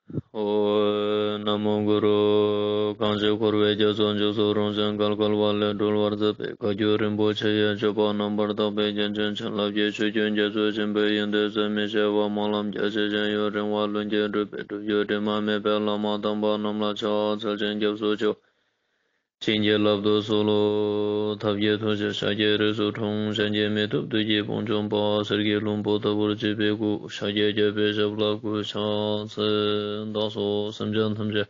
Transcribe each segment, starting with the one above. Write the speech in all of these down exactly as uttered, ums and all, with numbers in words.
ཨོ། ན་མོ་གུ་རུ། གང་ཞིག་འཁོར་བའི་རྒྱ་མཚོ་མཇུག་སུ་རུང་ཞིང་བརྒལ་དཀའ་བ་ལས་སྒྲོལ་བར་མཛད་པའི་བཀའ་བརྒྱུད་རིན་པོ་ཆེ་ཡི་སྤྱོད་པ་རྣམ་པར་དག་པའི་རྒྱན་ཅན་བྱིན་རླབས་ཀྱི་ཆུ་རྒྱུན་རྒྱ་མཚོ་ཆེན་པོའི་ཡོན་ཏན་ཟད་མི་ཤེས་པ་སྨོན་ལམ་རྒྱ་ཆེ་ཞིང་ཡུན་རིང་བ་ལྷུན་གྱིས་གྲུབ་པའི་སྒྲུབ་བརྒྱུད་དྲི་མ་མེད་པའི་བླ་མ་དམ་པ་རྣམས་ལ་ཕྱག་འཚལ་ཞིང་སྐྱབས་སུ་མཆིའོ། བྱིན་གྱིས་བརླབ་ཏུ་གསོལ་ལོ། ཐབས་ཀྱི་ཐུགས་རྗེས་ཤཱཀྱའི་རིགས་སུ་འཁྲུངས། གཞན་གྱིས་མི་ཐུབ་བདུད་ཀྱི་དཔུང་འཇོམས་པ། གསེར་གྱི་ལྷུན་པོ་ལྟ་བུར་བརྗིད་པའི་སྐུ། ཤཱཀྱའི་རྒྱལ་པོའི་ཞབས་ལ་གུས་ཕྱག་འཚལ། བདག་སོགས་སེམས་ཅན་ཐམས་ཅད་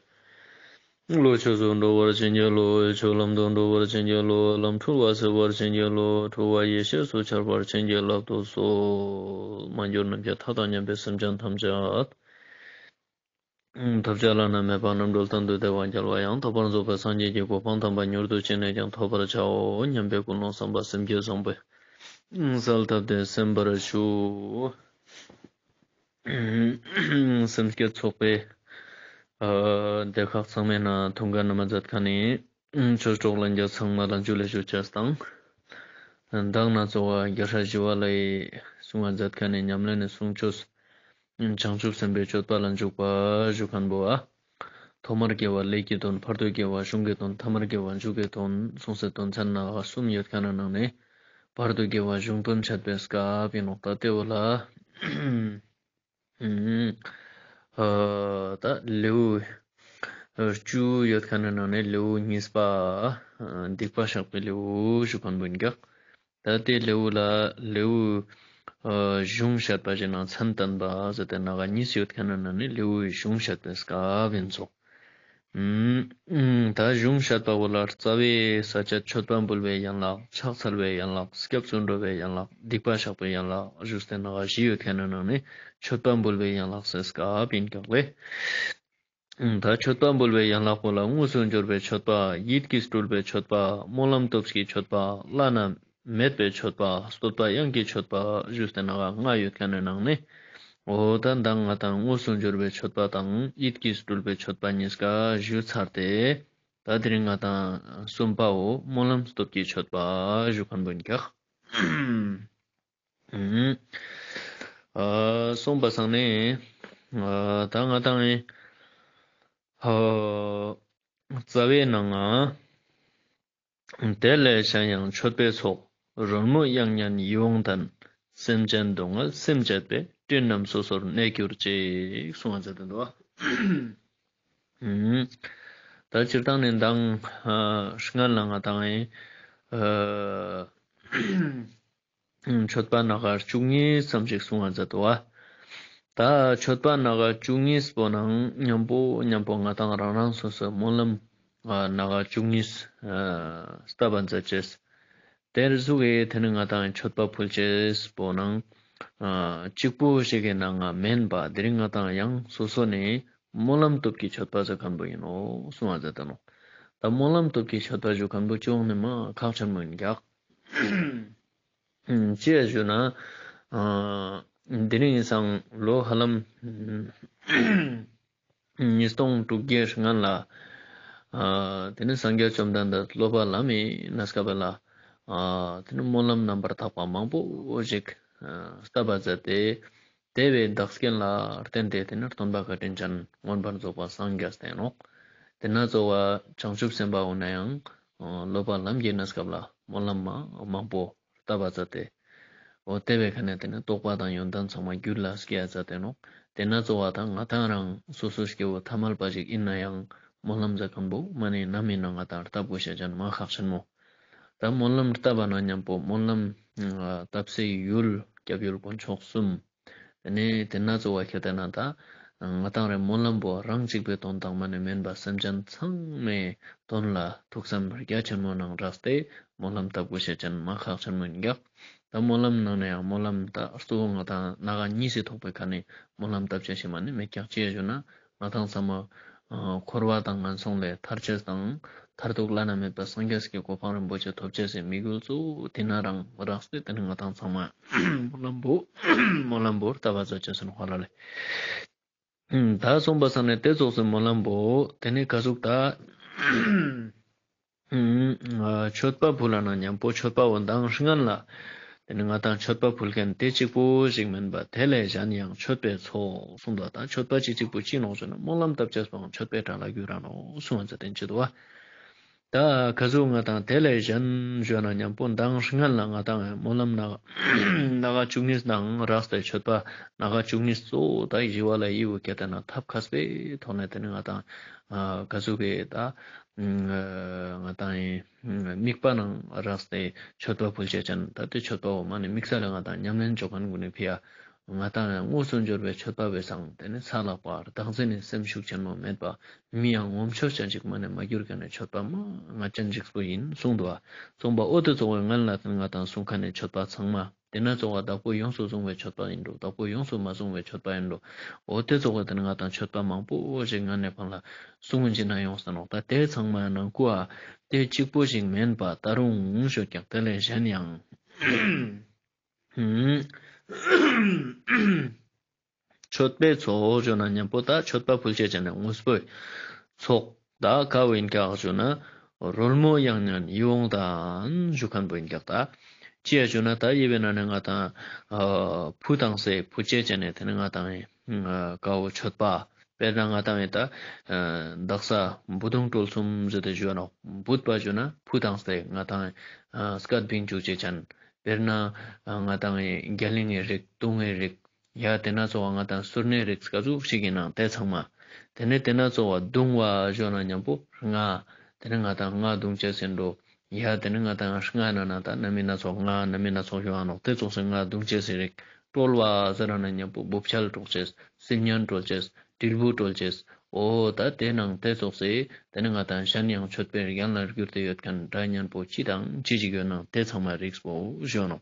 བློ་ཆོས་སུ་འགྲོ་བར་བྱིན་གྱིས་རློབས། ཆོས་ལམ་དུ་འགྲོ་བར་བྱིན་གྱིས་རློབས། ལམ་འཁྲུལ་བ་སེལ་བར་བྱིན་གྱིས་རློབས། འཁྲུལ་བ་ཡེ་ཤེས་སུ་འཆར་བར་བྱིན་གྱིས་བརླབ་ཏུ་གསོལ། མ་གྱུར་ནམ་མཁའི་མཐའ་དང་མཉམ་པའི་སེམས་ཅན་ཐམས་ཅད་ཐོབ་བྱ་བླ་ན་མེད་པ་རྣམ་གྲོལ་དོན་དུ་བདེ་བ་རྒྱལ་བ་ཡང་དག་པར་རྫོགས་པའི་སངས་རྒྱས་ཀྱི་གོ་འཕང་དམ་པ་མྱུར་དུ་ཅི་ནས་ཀྱང་ཐོབ་པར་བྱའོ་སྙམ་པའི་ཀུན་སློང་བསམ་པ་སེམས་བསྐྱེད་བཟང་པོས་གསལ་བཏབ་སྟེ་གསན་པར་ཞུ། སེམས་བསྐྱེད་ཚོགས་པའི་སྡེ་ཁག་ཚང་མའི་ནང་ཐུགས་འགན་མཛད་མཁན་ནི་ཆོས་གྲོགས་ལྷན་རྒྱས་ཚང་མ་ལ་ཇུ་ལེ་ཞུ་ཅེས་དང་། མདང་ན་གཙོ་བོ་རྒྱལ་སྲས་ཞི་བ་ལྷའི་གསུང་བ་མཛད་མཁན་ནི་ཉམས་ལེན་ནི་གསུང་ཆོས། བྱང་ཆུབ་སེམས་དཔའི་སྤྱོད་པ་ལ་འཇུག་པ་ཞུ་མཁན་པོ་ཨ། ཐོག་མར་དགེ་བ་ཀླད་ཀྱི་དོན། བར་དུ་དགེ་བ་གཞུང་གི་དོན། ཐ་མར་དགེ་བ་མཇུག་གི་དོན་གསུངས་སེ་དོན་ཚན་སྣ་ཁ་གསུམ་ཡོད་མཁན་ནི་ནང་ནས་བར་དུ་དགེ་བ་གཞུང་དོན་འཆད་པའི་སྐབས་ཡིན་ནོག་ད་དེ་བོ་ལ། ད་ལེའུ་བཅུ་ཡོད་མཁན་ནི་ནང་ནས་ལེའུ་གཉིས་པ་སྡིག་པ་བཤགས་པའི་ལེའུ་ཞུ་མཁན་པོ་ཡིན་ཀྱག་ད་དེ་ལེའུ་ལ་ལེའུ་གཞུང་བཤད་པ་ཞེས་ནང་མཚན་བསྟན་པ་ཟེར་ཏེ་སྣ་ཁ་གཉིས་ཡོད་མཁན་ནི་ནང་ནས་ལེའུའི་གཞུང་བཤད་པའི་སྐབས་ཡིན་ཙོག་ད་གཞུང་བཤད་པ་བོ་ལ་རྩ་བའི་ས་བཅད་མཆོད་པ་འབུལ་བའི་ཡན་ལག་ཕྱག་འཚལ་བའི་ཡན་ལག་སྐྱབས་སུ་འགྲོ་བའི་ཡན་ལག་སྡིག་པ་བཤགས་པའི་ཡན་ལག་ཞུས་ཏེ་སྣ་ཁ་བཞི་ཡོད་མཁན་ནི་ནང་ནས་མཆོད་པ་འབུལ་བའི་ཡན་ལག་ཟེར་སྐབས་ཡིན་ཀྱག་ལེ། ད་མཆོད་པ་འབུལ་བའི་ཡན་ལག་པོ་ལ་དངོས་སུ་འབྱོར་བའི་མཆོད་པ། ཡིད་ཀྱིས་སྤྲུལ་བའི་མཆོད་པ། སྨོན་ལམ་སྟོབས་ཀྱི་མཆོད་པ། བླ་ན་མེད་པའི་མཆོད་པ། བསྟོད་པ་དབྱངས་ཀྱི་མཆོད་པ་ཞུས་ཏེ་སྣ་ཁ་ལྔ་ཡོད་མཁན་ནི་ནང་ནས། འོ་ད་མདང་ང་དང་དངོས་སུ་འབྱོར་བའི་མཆོད་པ་དང་ཡིད་ཀྱིས་སྤྲུལ་བའི་མཆོད་པ་གཉིས་ཀ་ཞུས་ཚར་ཏེ། ད་དེ་རིང་ང་དང་གསུམ་པའོ་སྨོན་ལམ་སྟོབས་ཀྱི་མཆོད་པ་ཞུ་མཁན་པོ་ཡིན་ཀྱག་ཨ་གསུངས་པ་སང་ནས་ཨ་ད་ང་དང་ཨ་རྩ་བའི་ནང་ང་དེ་ལས་གཞན་ཡང་མཆོད་པའི་ཚོགས། རོལ་མོ་དབྱངས་སྙན་ཡིད་འོང་ལྡན། སེམས་ཅན་སྡུག་བསྔལ་སེམས་བྱེད་པའི། སྤྲིན་རྣམས་སོ་སོར་གནས་གྱུར་ཅིག་གསུངས་པ་མཛད་དེ་འདུག་ད་སྤྱིར་བཏང་ནས་མདང་སྔན་ལ་ང་དང་ཨ་མཆོད་པ་སྣ་ཁ་བཅུ་གཉིས་ཙམ་ཞིག་གསུང་བ་མཛད་དོ། ད་མཆོད་པ་སྣ་ཁ་བཅུ་གཉིས་པོ་ནང་མཉམ་པོ་མཉམ་པོ་ང་དང་རང་རང་སོ་སོའི་སྨོན་ལམ་སྣ་ཁ་བཅུ་གཉིས་བཏབ་པ་མཛད་ཅེས། དེར་གཟུགས་ཀྱི་དེ་ནི་ང་དང་མཆོད་པ་ཕུལ་ཅེས་པོ་ནང་གཅིག་པོ་ཞིག་གི་ནང་ང་མེན་པ་དེ་རིང་ང་དང་ཡང་སོ་སོ་ནས་སྨོན་ལམ་སྟོབས་ཀྱི་མཆོད་པ་ཟེར་མཁན་པོ་ཡིན་ནོ་གསུང་བ་མཛད་དེ་ནོ། ད་སྨོན་ལམ་སྟོབས་ཀྱི་མཆོད་པ་ཞུ་མཁན་པོ་ཅུང་ནི་མ་ཁག་ཆེན་མོ་ཡིན་ཀྱག་ཅི་ཡ་ཞུ་ན། དེ་རིང་སང་ལོ་ཧ་ལམ་ཉིས་སྟོང་དྲུག་བརྒྱའི་སྔན་ལ། དེ་ནི་སངས་རྒྱས་བཅོམ་ལྡན་འདས་སློབ་པ་ལམ་མི་གནས་སྐབས་ལ། དེ་ནི་སྨོན་ལམ་རྣམ་པར་དག་པ་མང་པོ་ཞིག་བཏབ་པ་མཛད་དེ། དེ་བའི་བདག་རྐྱེན་ལ་བརྟེན་ཏེ་དེ་ནི་སྟོན་པ་བཀའ་དྲིན་ཅན་མངོན་པར་རྫོགས་པར་སངས་རྒྱས་ཏེ་ནོག་དེ་ན་གཙོ་བོ་བྱང་ཆུབ་སེམས་དཔའ་འོ་ན་ཡང་སློབ་པ་ལམ་གྱི་གནས་སྐབས་ལ་སྨོན་ལམ་མ་མང་པོ་བཏབ་པ་མཛད་དེ། འོ་དེ་བའི་ཁ་ནས་དེ་ནི་རྟོགས་པ་དང་ཡོན་ཏན་ཚང་མ་རྒྱུད་ལ་སྐྱེ་ཡ་མཛད་དེ་ནོག་དེ་ན་གཙོ་བོ་དང་ང་དང་རང་སོ་སོ་སྐྱེ་བོ་ཐ་མལ་པ་ཞིག་ཡིན་ན་ཡང་སྨོན་ལམ་མཛད་མཁན་པོ་མ་ནི་ནམ་ཡིན་ན་ང་དང་བཏབ་དགོས་ཤེས་ཅན་མ་ཁག་ཆེན་མོ། ད་སྨོན་ལམ་བཏབ་པ་ན་མཉམ་པོ་སྨོན་ལམ་བཏབ་སའི་ཡུལ་སྐྱབས་ཡུལ་དཀོན་མཆོག་གསུམ། དེ་ནས་དེ་ན་གཙོ་བོ་ཁྱེད་དེ་ན་ད་ང་དང་རེ་སྨོན་ལམ་པོ་རང་གཅིག་པའི་དོན་དག་མ་ནི་མེན་པ་སེམས་ཅན་ཚང་མའི་དོན་ལ་ཐུགས་བསམ་རྒྱ་ཆེན་མོ་ནང་བསྒྲགས་ཏེ་སྨོན་ལམ་བཏབ་དགོས་ཤེས་ཅན་མ་ཁག་ཆེན་མོ་ཡིན་ཀྱག་ད་སྨོན་ལམ་ནང་ནས་ཡང་སྨོན་ལམ་ད་གཙོ་བོ་ང་དང་སྣ་ཁ་གཉིས་སི་ཐོག་པའི་ཁ་ནས་སྨོན་ལམ་བཏབ་ཅེས་ཤིག་མ་ནི་མེད་ཀྱག་ཅི་ཡ་ཞུ་ན། ང་དང་ཚང་མ་འཁོར་བ་དང་ངན་སོང་ལས་ཐར་ཅེས་དང་མཐར་ཐུག་བླ་ན་མེད་པ་སངས་རྒྱས་ཀྱི་གོ་འཕང་རིན་པོ་ཆེ་ཐོབ་ཅེས་སི་དམིགས་ཡུལ་གཙོ་བོ་དེ་ན་རང་བསྒྲགས་ཏེ་དེ་ནི་ང་དང་ཚང་མ་སྨོན་ལམ་པོ་སྨོན་ལམ་པོ་བཏབ་པ་མཛད་ཅེས་སི་ནོག་ཧ་ལ་ལེ། ད་གསུངས་པ་སང་ནས་དེ་ཙོགས་སི་སྨོན་ལམ་པོ་དེ་ནི་ག་ཟུག་ད། མཆོད་པ་ཕུལ་ལ་ན་མཉམ་པོ་མཆོད་པ་འོ་མདང་སྔན་ལ་ ཏེ་ནེ་ང་དང་མཆོད་པ་ཕུལ་ཁན་ཏེ་གཅིག་པོ་ཞིག་མན་པ་དེ་ལས་གཞན་ཡང་མཆོད་པའི་ཚོགས་གསུངས་ཏོ། ད་མཆོད་པ་ཅིག་གཅིག་པོ་ཅི་ནོག་ཞུ་ན་སྨོན་ལམ་བཏབ་ཅེས་པོའང་མཆོད་པའི་གྲས་ལ་གྱུར་ར་ནོག་གསུངས་པ་མཛད་དེ་ཅི་དུག་བ། ད་ག་ཟུག་ང་དང་དེ་ལས་གཞན་ཞུ་ན་ཉམ་པོ་མདང་སྔན་ལ་ང་དང་སྨོན་ལམ་སྣ་སྣ་ཁ་བཅུ་གཉིས་དང་སྦྲགས་ཏེ་མཆོད་པ་སྣ་ཁ་བཅུ་གཉིས་གཙོ་བོ་ད་ཞི་བ་ལྷ་ཡི་བོ་ཁྱེད་ལྟ་ན་ཐབས་མཁས་པའི་ཐོག་ནས་ཏེ་ནེ་ང་དང་ཨ་ག་ཟུག་གི་ད་ང་དང་ཨེ་དམིགས་པ་ནང་སྦྲགས་ཏེ་མཆོད་པ་ཕུལ་ཅེས་ཅན་ད་ཏེ་མཆོད་པ་བོ་མ་ནེ་དམིགས་བསལ་ལ་ང་དང་ཉམས་ལེན་ཅོ་ཁན་གུན་ནི་ཕི་ཡ་ང་དང་ཡང་དངོས་སུ་འབྱོར་བའི་མཆོད་པ་བོའི་སང་ཏེ་ནེ་ས་ལྷག་པ་བདག་འཛིན་ནི་སེམས་ཤུགས་ཆེན་མོ་མེད་པ་མི་ཡང་ངོམ་ཆོས་ཅན་ཅིག་མ་ནེ་མ་གྱུར་ཁན་ནི་མཆོད་པ་མ་ང་ཅན་ཅིག་པོ་ཡིན་གསུངས་དུག་བ། གསུངས་པ་འོ་ཏེ་ཚོགས་པའི་ངན་ལ་ཏེ་ནེ་ང་དང་གསུང་ཁན་ནི་མཆོད་པ་ཚང་མ་ཏེ་ནེ་ཚོགས་པ་བདག་པོ་ཡོངས་སུ་བཟུང་བའི་མཆོད་པ་ཡིན་འགྲོ། བདག་པོ་ཡོངས་སུ་མ་བཟུང་བའི་མཆོད་པ་ཡིན་འགྲོ། འོ་ཏེ་ཚོགས་པ་ཏེ་ནེ་ང་དང་མཆོད་པ་མང་པོ་ཞིག་ངན་ནེ་ཕན་ལ་གསུང་ཅི་ན་ཡོང་ས་ནོག། ད་ཏེ་ཚང་མ་ནང་ཁུ་ཨ་ཏེ་གཅིག་པོ་ཞིག་མན་པ་ད་རུང་ཞོ་ཀྱག་དེ་ལས་གཞན་ཡང་མཆོད་པའི་ཚོགས་ཞུ་ན་ཉམ་པོ་ད་མཆོད་པ་ཕུལ་ཅེས་ཅན་ནི་དངོས་པོའི་ཚོགས་ད་ག་བོ་ཡིན་ཀྱག་ཞུ་ན་རོལ་མོ་དབྱངས་སྙན་ཡིད་འོང་ལྡན་ཞུ་ཁན་བོ་ཡིན་ཀྱག། ད་ཅི་ཡ་ཞུ་ན་ད་ཡི་བེ་ན་ནི་ང་དང་ཨ་ཕུ་དང་སེ་ཕུ་ཅེས་ཅན་ནི་ཏེ་ནེ་ང་དང་ཨ་ག་བོ་མཆོད་པ་དཔེར་ན་ང་དང་ཨེ་ད་ཨ་དག་ས་བུ་དུང་གྲོལ་གསུམ་ཟེར་ཏེ་ཞུ་ནོག། བུད་པ་ཞུ་ན་ཕུ་དང་སེ་ང་དང་ཨ་སྐད་བིང་ཅུག་ཅེས་ཅན། དཔེར་ན་ཨ་ང་དང་ཨེ་རྒྱ་གླིང་གི་རིགས་དུང་གི་རིགས་ཡ་ཏེ་ནེ་ཚོགས་པ་ང་དང་གསུར་གནས་རིགས་ག་ཟུག་ཞིག་ཡིན་ནང་ཏེ་ཚང་མ། ཏེ་ནེ་ཏེ་ནེ་ཚོགས་པ་དུང་བ་ཞུ་ན་ཉམ་པོ་རྔ། ཏེ་ནེ་ང་དང་རྔ་དུང་ཅེས་ཟེར་འགྲོ། ཡ་ཏེ་ནེ་ང་དང་རྔ་ན་ན་ད་ན་མི་སྣ་ཚོགས་རྔ་ན་མི་སྣ་ཚོགས་ཡོང་ང་ནོག། ཏེ་ཚོགས་སེ་རྔ་དུང་ཅེས་ཟེར་རིགས། གྲོལ་བ་ཟེར་ན་ཉམ་པོ་འབུབ་ཆལ་གྲོལ་ཅེས། སིལ་སྙན་གྲོལ་ཅེས། དྲིལ་བུ་གྲོལ་ཅེས། འོ་ད་ཏེ་ནང་ཏེ་ཚོགས་སེ་ཏེ་ནེ་ང་དང་གཞན་ཡང་མཆོད་པའི་རྒྱན་ལ་གྱུར་ཏེ་ཡོད་ཁན་སྒྲ་སྙན་པོ་ཅི་དང་ཅི་ཞིག་ཡོད་ནང་ཏེ་ཚང་མ་རིགས་པོ་ཞུ་ནོག།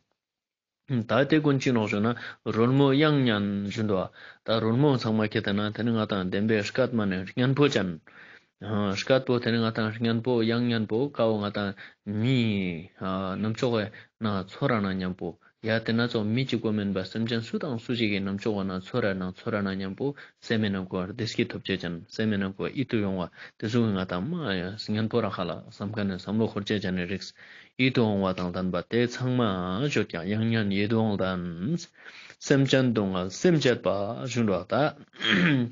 ད་ཏེ་གུན་ཅི་ནོག་ཞུ་ན་རོལ་མོ་དབྱངས་སྙན་ཞུ་འདུག། ད་རོལ་མོ་ཚང་མ་ཁྱེད་ལྟ་ན་ཏེ་ནེ་ང་དང་བདེན་པའི་སྐད་མ་ནེ་སྙན་པོ་ཅན། ཨ་སྐད་པོ་ཏེ་ནེ་ང་དང་སྙན་པོ་དབྱངས་སྙན་པོ་ཀ་བོ་ང་དང་མི་ཨ་རྣམ་ཅོག་གི་ནང་ཚོར་ར་ན་ཉམ་པོ་ཡ་ཏེ་ནེ་ཚོགས་མི་གཅིག་པོ་མན་པ་སེམས་ཅན་སུ་དང་སུ་ཞིག་གི་རྣམ་ཅོག་གི་ནང་ཚོར་ར་ན་ཚོར་ར་ན་ཉམ་པོ་སེམས་ནང་ཁོ་བདེ་སྐྱིད་ཐོབ་ཅེས་ཅན། སེམས་ནང་ཁོ་ཡིད་དུ་འོང་བ་ཏེ་ཚོ་གི་ང་དང་མ་ཡ་སྙན་པོ་ར་ཁ་ལ་བསམ་ཁན་ནི་བསམ་བློ་འཁོར་ཅེས་ཅན་ནི་རིགས། ཡིད་དུ་འོང་བ་དང་ལྡན་པ་ཏེ་ཚང་མ་ཞུ་ཀྱང་དབྱངས་སྙན་ཡིད་དུ་འོང་ལྡན། སེམས་ཅན་སྡུག་བསྔལ་སེམས་བཅད་པ་ཞུ་འགྲོ། ད་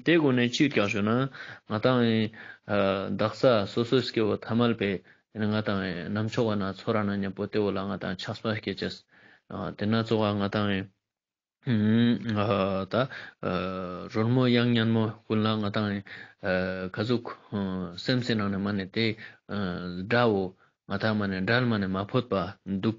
ཏེ་གུན་ནི་ཅི་ཡོད་ཀྱག་ཞུ་ན་ང་དང་ཨ་དག་ས་སོ་སོའི་སྐྱེ་བོ་ཐ་མལ་པའི་ཏེ་ནེ་ང་དང་རྣམ་ཅོག་གི་ནང་ཚོར་ར་ན་ཉམ་པོ་ཏེ་བོ་ལ་ང་དང་ཆགས་པ་སྐྱེ་ཅེས། ཨ་ཏེ་ནེ་ཚོགས་པ་ང་དང་ཨ་ད་ཨ་རོལ་མོ་དབྱངས་སྙན་མོ་གུན་ལ་ང་དང་ཨ་ག་ཟུག་ཨ་སེམས་སི་ནང་ནེ་མ་ནེ་ཏེ་ཨ་སྒྲ་བོ་ང་དང་མ་ནེ་འགྲལ་མ་ནེ་མ་ཕོད་པ་འདུག་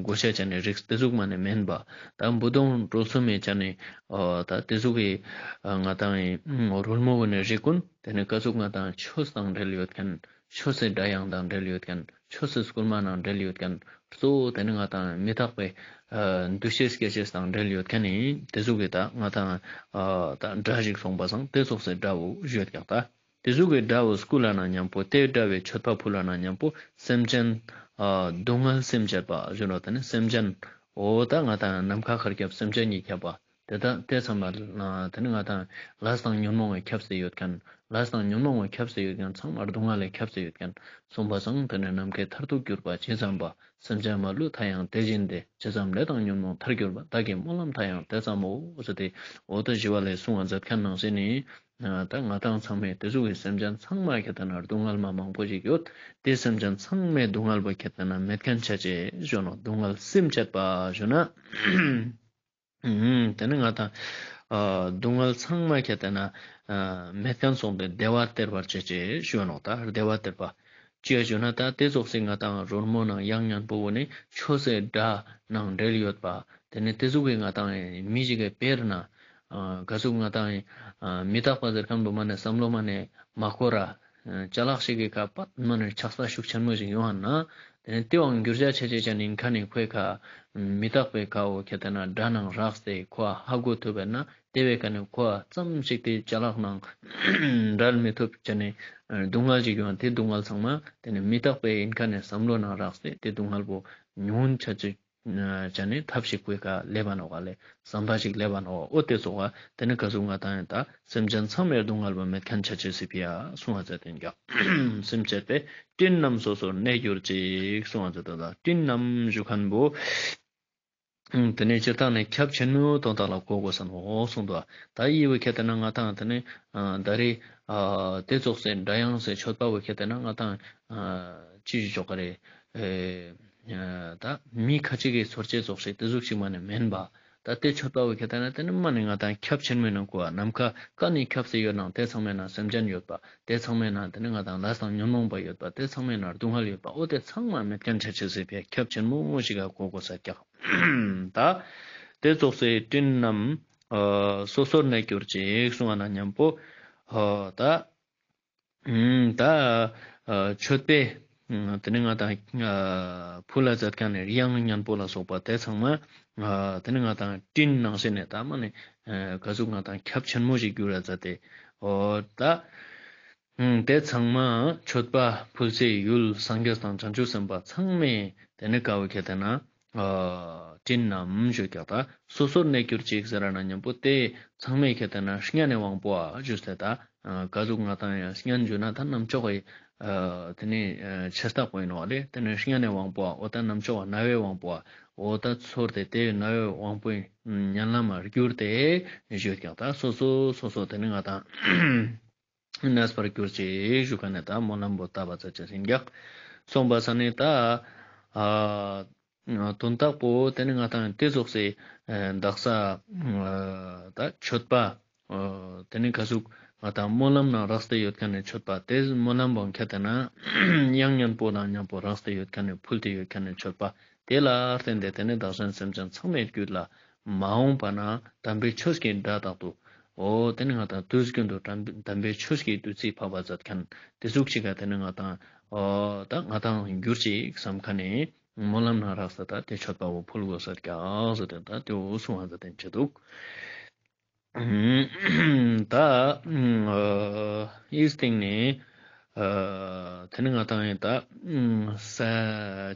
གོ་ཤེས་ཅན་ནི་རིགས་ཏེ་ཟུག་མ་ནེ་མན་པ། ད་བུ་དུང་གྲོལ་གསུམ་མེད་ཅན་ནི་ཨ་ད་ཏེ་ཟུག་གི་ཨ་ང་དང་ཨ་རོལ་མོ་གུན་ནི་རིགས་གུན་ཏེ་ནེ་ག་ཟུག་ང་དང་ཆོས་དང་འབྲེལ་ཡོད་ཁན། ཆོས་སི་སྒྲ་དབྱངས་དང་འབྲེལ་ཡོད་ཁན། ཆོས་སི་སྐུལ་མ་དང་འབྲེལ་ཡོད་ཁན། གཙོ་བོ་ཏེ་ནེ་ང་དང་མི་རྟག་པའི་ཨ་འདུ་ཤེས་སྐྱེ་ཅེས་དང་འབྲེལ་ཡོད་ཁན་ནི་ཏེ་ཟུག་གི་ད་ང་དང་ཨ་ད་སྒྲ་ཞིག་སོང་པ་སང་ཏེ་ཚོགས་སི་སྒྲ་བོ་ཞུ་ཡོད་ཀྱག། ད་ཏེ་ཟུག་གི་སྒྲ་བོ་སྐུལ་ལ་ན་ཉམ་པོ་ཏེ་སྒྲ་བོའི་མཆོད་པ་ཕུལ་ལ་ན་ཉམ་པོ་སེམས་ཅན་ཨ་སྡུག་བསྔལ་སེམས་བཅད་པ་ཞུ་ནོག། ཏེ་ནེ་སེམས་ཅན་འོ་ད་ང་དང་ནམ་མཁའ་ཁར་ཁྱབ་སེམས་ཅན་གྱིས་ཁྱབ་པ། ཏེ་ད་ཏེ་ཚང་མ་ལ་ཏེ་ནེ་ང་དང་ལས་དང་ཉོན་མོངས་པའི་ཁྱབ་སེ་ཡོད་ཁན། ལས་དང་ཉོན་མོངས་པའི་ཁྱབ་སེ་ཡོད་ཁན་ཚང་མ་སྡུག་བསྔལ་ལས་ཁྱབ་སེ་ཡོད་ཁན་གསུངས་པ་སང་ཏེ་ནེ་ནམ་མཁའི་མཐར་ཐུག་གྱུར་པ་ཇི་ཙམ་པ། སེམས་ཅན་མ་ལུས་མཐའ་ཡང་དེ་བཞིན་ཏེ། ཇི་ཙམ་ལས་དང་ཉོན་མོངས་མཐར་གྱུར་པ། བདག་གི་སྨོན་ལམ་མཐའ་ཡང་དེ་ཙམ་མོ། ཟེར་ཏེ་འོ་ད་ཞི་བ་ལྷས་གསུང་བ་མཛད་ཁན་ནང་བཞིན་ནི་ད་ང་དང་ཚང་མའི་ཏེ་ཟུག་གི་སེམས་ཅན་ཚང་མ་ཁྱེད་ལྟ་ན་སྡུག་བསྔལ་མ་མང་པོ་ཞིག་ཡོད། ཏེ་སེམས་ཅན་ཚང་མའི་སྡུག་བསྔལ་བོ་ཁྱེད་ལྟ་ན་མེད་ཁན་ཆ་ཅེས་ཞུ་ནོག། སྡུག་བསྔལ་སེམས་བཅད་པ་ཞུ་ན། ཨུམ། ཏེ་ནེ་ང་དང་ཨ་སྡུག་བསྔལ་ཚང་མ་ཁྱེད་ལྟ་ན་ཨ་མེད་ཁན་སོང་སྟེ་བདེ་བ་སྟེར་བར་བྱེད་ཅེས་ཞུ་ནོག། ད་བདེ་བ་སྟེར་པ་ཅི་ཡ་ཞུ་ན་ད་ཏེ་ཚོགས་སི་ང་དང་རོལ་མོ་ནང་དབྱངས་སྙན་པོ་བོ་ནི་ཆོས་སི་སྒྲ་ནང་འབྲེལ་ཡོད་པ། ཏེ་ནེ་ཏེ་ཟུག་གི་ང་དང་མི་ཞིག་གི་དཔེར་ན་ཨ་ག་ཟུག་ང་དང་ཨ་མི་རྟག་པ་ཟེར་ཁན་བོ་མ་ནེ་བསམ་བློ་མ་ནེ་མ་འཁོར་ར། ཅ་ལག་ཞིག་གི་ཁ་པད་མ་ནེ་ཆགས་པ་ཤུགས་ཆེན་མོ་ཞིག་ཡོང་ཧ་ན། ཏེ་ནེ་ཏེ་བོའང་འགྱུར་བྱ་ཆ་ཅེས་ཅན་ཨིན་ཁན་ནི་ཁོའི་ཁ་མི་རྟག་པའི་ཁ་བོ་ཁྱེད་ལྟ་ན་སྒྲ་ནང་རགས་ཏེ་ཁོ་ཧ་གོ་ཐུབ་པ་ན་ཏེ་བོའི་ཁ་ནེ་ཁོ་ཙམ་ཞིག་ཏེ་ཅ་ལག་ནང་འབྲལ་མི་ཐུབ་ཅན་ནི་སྡུག་བསྔལ་ཞིག་ཡོང་། ཏེ་སྡུག་བསྔལ་ཚང་མ་ཏེ་ནེ་མི་རྟག་པའི་ཨིན་ཁན་ནི་བསམ་བློ་ནང་རགས་ཏེ་ཏེ་སྡུག་བསྔལ་བོ་ཉུང་ཆ་ཅེས་ཅན་ནི་ཐབས་ཤིག་ཁོའི་ཁ་ལེབ་བ་ནོག་ག་ལེ། བསམ་པ་ཞིག་ལེབ་བ་ནོག། འོ་ཏེ་ཚོགས་པ་ཏེ་ནེ་ག་ཟུག་ང་དང་ཡང་ད་སེམས་ཅན་ཚང་མའི་སྡུག་བསྔལ་བོ་མེད་ཁན་ཆ་ཅེས་སི་ཕི་ཡ་གསུང་བ་མཛད་དེ་ཀྱང་སེམས་ཅན་པའི་སྤྲིན་རྣམས་སོ་སོར་གནས་གྱུར་ཅིག་གསུང་བ་མཛད་དེ་ད་སྤྲིན་རྣམས་ཞུ་ཁན་བོ་ ཨུམ། དེ་ནས་སྤྱིར་བཏང་ནས་ཁྱབ་ཆེན་མོའི་དོན་དག་ལ་གོ་དགོས་ས་ནོག་གསུངས་འདུག། ད་འི་བོ་ཁྱེར་ཏེ་ན་ང་ཏང་དེ་ནས་ཨ་ད་རེས་ཨ་དེ་ཙོགས་སེ་སྒྲ་དབྱངས་སི་མཆོད་པ་བོ་ཁྱེར་ཏེ་ན་ང་ཏང་ཨ་ཅི་ཞིག་ཆོག་ག་རེ། ཨེ་ཨ་ད་མི་ཁ་ཅིག་གི་ཚོར་ཅེས་ཙོགས་ཤིག་དེ་ཟུག་ཅིག་མ་ནས་མེན་པ། ད་དེ་མཆོད་པ་བོ་ཁྱེར་ཏེ་ན་དེ་ནི་མ་ནས་ང་ཏང་ཁྱབ་ཆེན་མོའི་ནང་གོ་བ། ནམ་མཁའ་ག་ནས་ཁྱབ་སེ་ཡོད་ནང་དེ་ཚང་མའི་ནང་སེམས་ཅན་ཡོད་པ། དེ་ཚང་མའི་ནང་དེ་ནི་ང་ཏང་ལས་དང་ཉོན་མོངས་པ་ཡོད་པ། དེ་ཚང་མའི་ནང་སྡུག་བསྔལ་ཡོད་པ། འོ་དེ་ཚང་མ་མེད་མཁན་ཆ་ཅེས་སི་ཕིའ་ཁྱབ་ཆེན་མོ་ཞིག་ག་གོ་དགོས་ས་ཀྱག། ད་དེ་ཙོགས་སེ་སྤྲིན་རྣམས་ཨ་སོ་སོར་གནས་གྱུར་ཅིག་གསུངས་པ་ན་མཉམ་པོ་ཨ་ད་ཨུམ། ད་ཨ་མཆོད་པའི་ཨུམ་དེ་ནི་ང་ཏང་ཨ་ཕུལ་ལ་མཛད་མཁན་ནི་དབྱངས་སྙན་པོ་ལ་སོགས་པ་དེ་ཚང་མ་ཨ་དེ་ནི་ང་ཏང་སྤྲིན་ནང་བཞིན་ནས་ད་མ་ནི་ཨ་ག་ཟུག་ང་ཏང་ཁྱབ་ཆེན་མོ་ཞིག་གྱུར་ར་མཛད་དེ། འོ་ད་ཨུམ་དེ་ཚང་མ་མཆོད་པ་ཕུལ་སའི་ཡུལ་སངས་རྒྱས་དང་བྱང་ཆུབ་སེམས་དཔའ་ཚང་མས་དེ་ནི་ཀ་བོ་ཁྱེར་ཏེ་ན་ཨ་སྤྲིན་རྣམས་ཞུ་ཀྱག། ད་སོ་སོར་གནས་གྱུར་ཅིག་ཟེར་ར་ན་མཉམ་པོ་དེ་ཚང་མས་ཁྱེར་ཏེ་ན་སྙན་ནས་དབང་པོ་ཨ་ཞུས་ཏེ་ད་ཨ་ག་ཟུག་ང་ཏང་ཡང་སྙན་ཞུ་ན་ད་རྣམ་ཅོག་གི་ཨ་དེ་ནི་ཨ་ཆེ་རྟགས་པོ་ཡིན་ནོག་ལེ། དེ་ནི་སྙན་ནས་དབང་པོ་ཨ་འོ་ད་རྣམ་ཅོག་གི་རྣ་བའི་དབང་པོ་ཨ་འོ་ད་ཚོར་ཏེ་དེ་རྣ་བའི་དབང་པོའི་ཉན་ལམ་མ་གྱུར་ཏེ་ཞུས་ཀྱག། ད་སོ་སོ་སོ་སོ་དེ་ནི་ང་ཏང་གནས་པར་གྱུར་ཅིག་ཞུ་མཁན་ནི་ད་སྨོན་ལམ་པོ་བཏབ་པ་ཙ་ཅིག་ཡིན་ཀྱག། གསུངས་པ་ས་ནི་ད་ཨ་དོན་དག་པོ་དེ་ནི་ང་ཏང་དེ་ཙོགས་སེ་ཨ་དག་ས་ཨ་ད་མཆོད་པ་ཨ་དེ་ནི་ག་ཟུག་ང་ཏང་སྨོན་ལམ་ནང་རགས་ཏེ་ཡོད་མཁན་ནི་མཆོད་པ་དེ་སྨོན་ལམ་པོ་ཁྱེར་ཏེ་ན་དབྱངས་སྙན་པོ་དང་མཉམ་པོ་རགས་ཏེ་ཡོད་མཁན་ནི་ཕུལ་ཏེ་ཡོད་མཁན་ནི་མཆོད་པ་དེ་ལ་བརྟེན་ཏེ་དེ་ནི་བདག་གཞན་སེམས་ཅན་ཚང་མའི་རྒྱུད་ལ་མ་འོངས་པ་ན་དམ་པའི་ཆོས་ཀྱི་སྒྲ་དག་ཏུ། འོ་དེ་ནི་ང་ཏང་དུས་རྒྱུན་དུ་དམ་དམ་པའི་ཆོས་ཀྱི་བདུད་རྩི་ཕབ་པ་མཛད་མཁན་དེ་ཟུག་ཅིག་ག་དེ་ནི་ང་ཏང་འོ་ད་ང་ཏང་གྱུར་ཅིག་བསམ་མཁན་ནི་སྨོན་ལམ་ནང་རགས་ས་ད་དེ་མཆོད་པ་བོ་ཕུལ་དགོས་ས་ཀྱག་ཟེར་ཏེ་ད་དེ་འོ་གསུང་བ་མཛད་དེ་བྱེད་འདུག། ད་ཨ་འི་སྟེང་ནས་ཨ་དེ་ནི་ང་ཏང་ཡིན་ད་ས་